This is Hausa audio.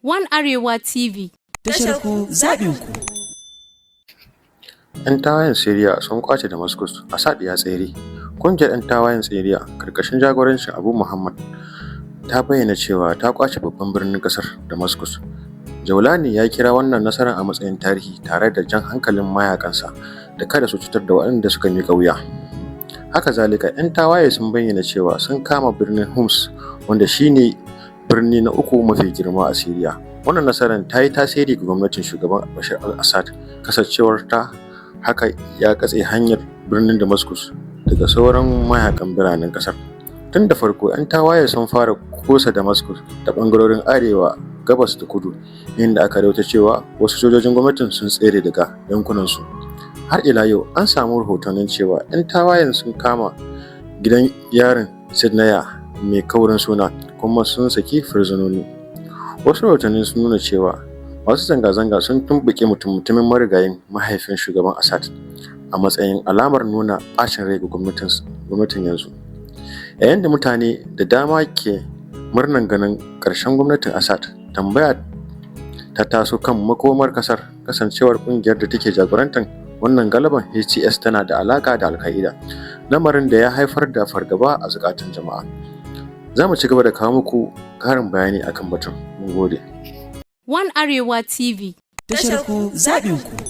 One Arewa TV. Tashar ku, zaɓin ku. 'Yan tawayen Siriya sun ƙwace Damascus, Assad ya tsere. Ƙungiyar 'yan tawayen Siriya ƙarƙashin jagorancin Abu Muhammad ta bayyana cewa ta ƙwace babban birnin ƙasar, Damascus. Jawlani ya kira wannan nasarar a matsayin tarihi, tare da jan hankalin mayaƙansa da kada su cutar da waɗanda suka miƙa wuya. Haka zalika, 'yan tawaye sun bayyana cewa sun kama birnin Homs, wanda shi ne birni na uku mafi girma a Siriya. Wannan nasarar ta yi tasiri ga gwamnatin Shugaban Bashar al-Assad, kasancewar ta haka ya katse hanyar birnin Damascus daga sauran mayakan biranen ƙasar. Tun da farko, 'yan tawaye sun fara kusa Damascus ta ɓangarorin arewa, gabas da kudu, inda aka rawaito cewa wasu sojojin gwamnatin sun tsere daga yankunansu. Har ila yau, an samu rahotannin cewa 'yan tawayen sun kama gidan yarin Sednaya mai kaurin suna, kuma sun saki fursunoni. Wasu rahotanni sun nuna cewa masu zanga-zanga sun tumɓuke mutum-mutumin marigayin mahaifin Shugaban Assad a matsayin alamar nuna ɓacin rai ga gwamnatin yanzu. Yayin da mutane da dama ke murnar ganin ƙarshen gwamnatin Assad, tambaya ta taso kan makomar ƙasar, kasancewar ƙungiyar da take jagorantar wannan galaban, HTS, tana da alaƙa da Al-Qaeda, lamarin da ya haifar da fargaba a zukatan jama'a. Za mu ci gaba da kawo muku ƙarin bayani akan batun. Mun gode. One Arewa TV. Tashar ku, zaɓin ku.